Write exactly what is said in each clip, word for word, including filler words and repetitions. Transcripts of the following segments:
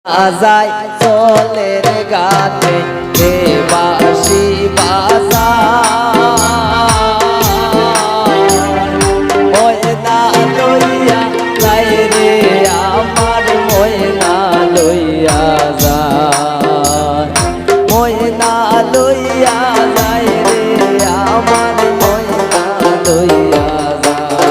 যায় জলের ঘাটে কে বাঁশি বাজায়। ময়না লইয়া যায় রে আমার, ময়না লইয়া যায়। ময়না লইয়া যায় রে আমার, ময়না লইয়া যায়।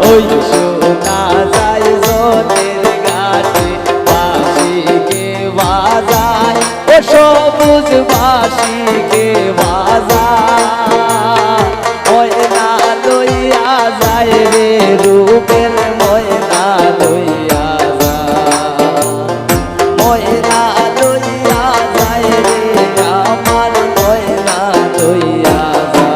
ওই সোনা যায় জলের ঘাটে বাঁশি কে বাজায়, ও সবুজ বাঁশি কে বাজায়। ময়না লইয়া যায় রে রুবেল, ময়না লইয়া যায়। ময়না লইয়া যায় রে আমার, ময়না লইয়া যায়।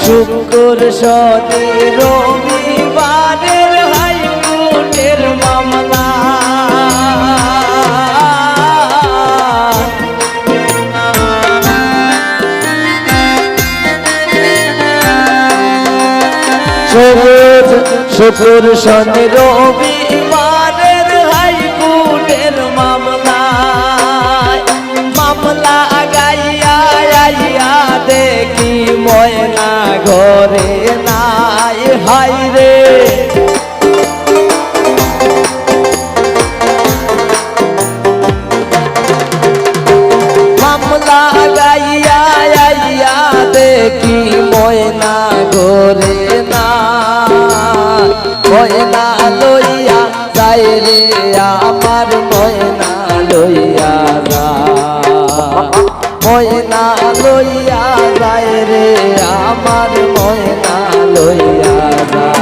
শুক্র শনি রবিবারের হাইকোর্টের মামলা। শুক্র, শুক্র শনি রবিবারের হাইকোর্টের মামলায়, মামলা আগাইয়া আইয়া দেখি ময়না ঘরে নাই। হায় রে, মামলা আগাইয়া আইয়া দেখি ময়না ঘরে নাই। ময়না লইয়া যায় রে আমার, ময়না লইয়া যায়। ময়না লইয়া যায় রে আমার, ময়না লইয়া যায়।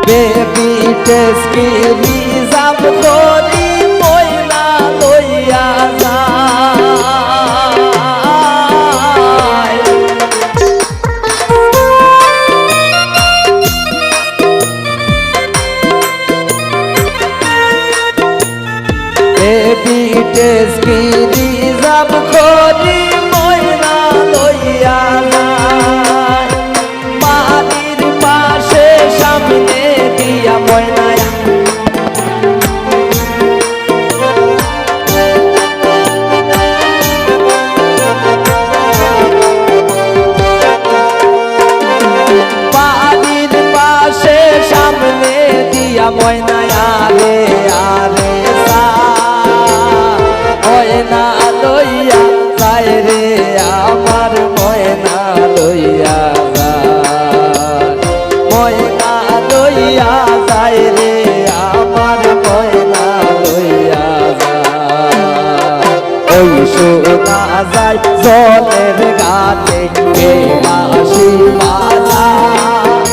বেবি টেস্কি রিজার্ভ করি ময়না লইয়া যায়। বেবি টেস্কি রিজার্ভ করি ময়না লইয়া যায়। বাড়ির পাশে সামনে দিয়া ময়না। বাড়ির পাশে সামনে দিয়া ময়না আরে আরে যায়। ময়না লইয়া যায় রে আমার, ময়না লইয়া যায়। ময়না লইয়া যায় রে আমার, ময়না লইয়া যায়। ওই সোনা যায় জলের ঘাটে কে বাঁশি বাজায়।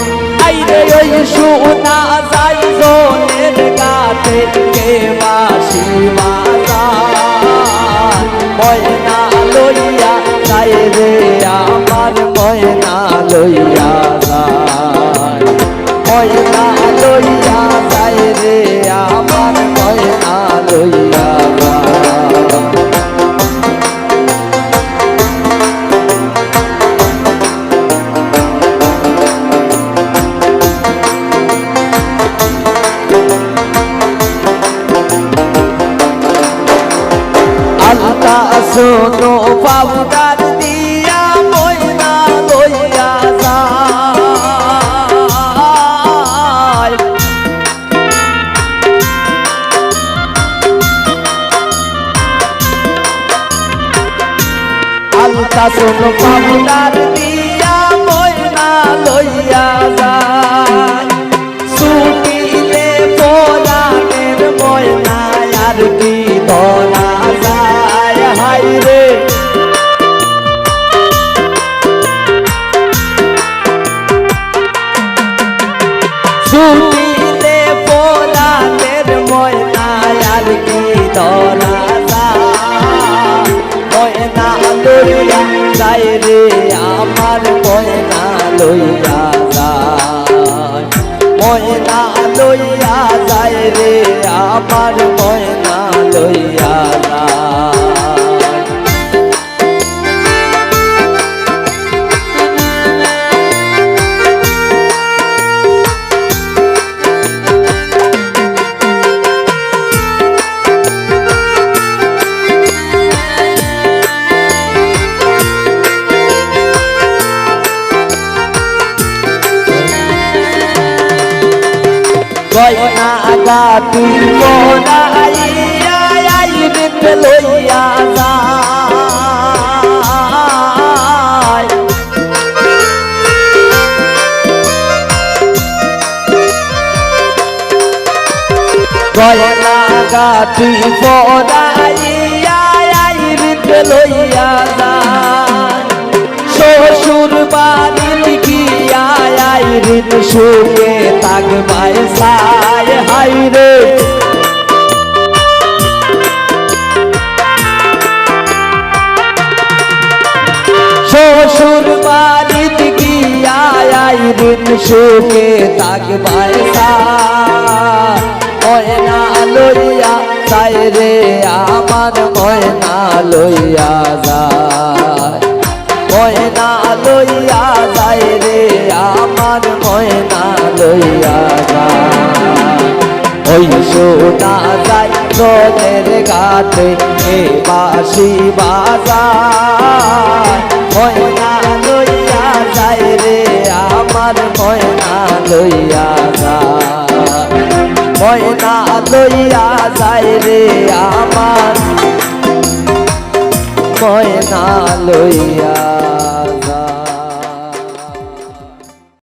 আই রে ওই সোনা যায় জলের ঘাটে কে বাঁশি বাজায়। ময়না লইয়া যায় রে আমার, ময়না লইয়া যায়। ময়না লইয়া যায় রে আমার, ময়না লইয়া যায়। আলতা সোনো পাউডার দিয়া ময়না লইয়া যায়। আলতা সোনো পাউডার দিয়া ময়না লইয়া গয়না গাটি পরাইয়া আইরিন লইয়া যায়। গয়না গাটি পরাইয়া আইরিন লইয়া যায়। শ্বশুর বাড়িত গিয়া আইরিন সুখে থাকবায় চায় হায়রে। শ্বশুর বাড়িত গিয়া আইরিন সুখে থাকবায় চায়। ময়না লইয়া যায় রে আমার, ময়না লইয়া যায়। ময়না লইয়া যায় রে আমার, ময়না লইয়া যায়। ওই শোনা যায় রথের ঘাটে এ বাঁশি বাজায়। ময়না লইয়া যায় রে আমার, ময়না লইয়া যায়। ময়না লইয়া যায় রে আমার, ময়না লইয়া